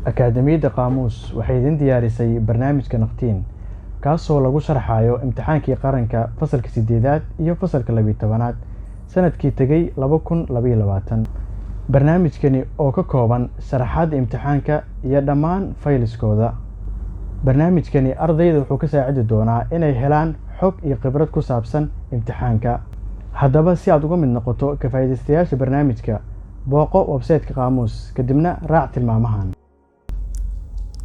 Akaademiyadda Qaamuus waxay idin diyaarisay barnaamijka Naqtiin, kaasoo lagu sharxayo imtixaankii qaranka fasalka 8aad iyo fasalka 12aad sanadkii tegay 2022. Barnaamijkani oo ka kooban sharaxaadda imtixaanka iyo dhammaan fayliskooda. Barnaamijkani ardayda wuxuu ka saacidi doonaa inay helaan xog iyo khibrad ku saabsan imtixaanka. Haddaba, si aad uga mid noqoto ka faa'iidaystayaasha barnaamijka, booqo website-ka Qaamuus, kadibna raac tilmaamahan.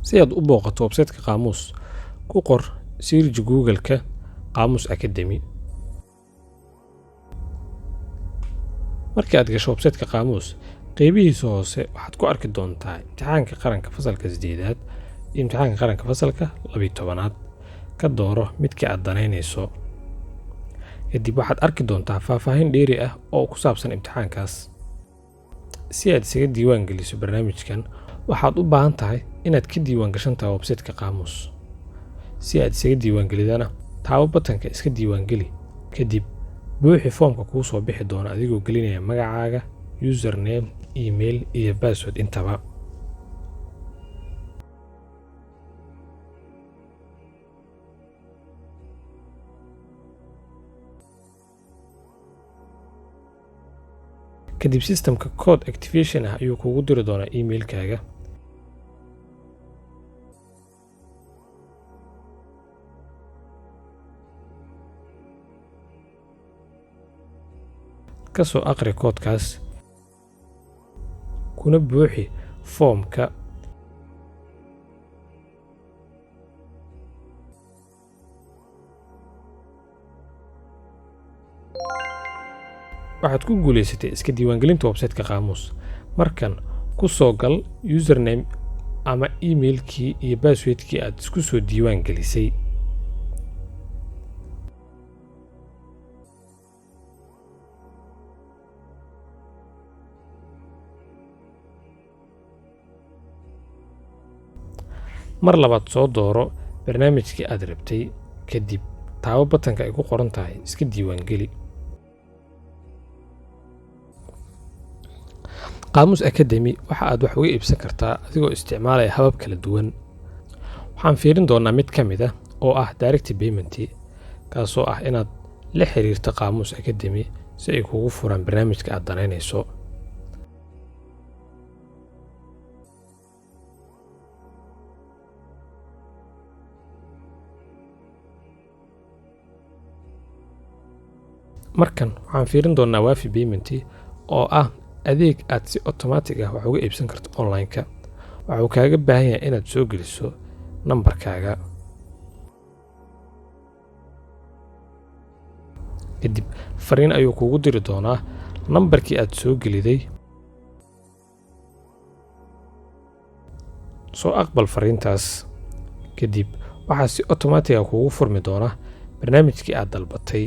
Si aad u booqato website-ka Qaamuus, ku qor search Google-ka Qaamuus Academy. Markii aad gasho website-ka Qaamuus, qeybihiisa hoose waxaad ku arki doontaa imtixaanka qaranka fasalka 8aad iyo imtixaanka qaranka fasalka 12aad. Ka dooro midka aad danaynayso. Kadib waxaad arki doontaa faahfaahin dheeri ah oo ku saabsan imtixaankaas. Si aad isaga diiwaan geliso barnaamijkan, waxaad u baahan tahay inaad ka diiwaan gashan tahay website-ka Qaamuus. Si aad isaga diiwaan gelidana, taabo batanka Iska diiwaangeli. Kadib buuxi foomka kuu soo bixi doona adigoo gelinaya magacaaga, username, email iyo password intaba. Kadib systemka code activation ah ayuu kugu diri doonaa emailkaaga. Ka soo aqri koodkaas kuna buuxi foomka. Waxaad ku guulaysatay iska diiwaangelinta website-ka Qaamuus. Markan ku soo gal username ama emailkii iyo passwordkii aad isku soo diiwaan gelisay. Mar labaad soo dooro barnaamijkii aad rabtay, kadib taabo batanka ay ku qoran tahay Iska diiwaangeli. Qaamuus Academy waxa aad wax uga iibsan kartaa adigoo isticmaalaya habab kala duwan. Waxaan fiirin doonaa mid ka mid ah oo ah direct payment, kaasoo ah inaad la xiriirto Qaamuus Academy si ay kugu furaan barnaamijka aad danaynayso. Markan waxaan fiirin doonaa Waafi Payment, oo ah adeeg aad si otomaatig ah wax uga iibsan karto online-ka. Waxa uu kaaga baahan yahay inaad soo geliso nambarkaaga. Kadib fariin ayuu kugu diri doonaa nambarkii aad soo geliday. Soo aqbal fariintaas. Kadib waxaa si otomaatig ah kugu furmi doona barnaamijkii aad dalbatay.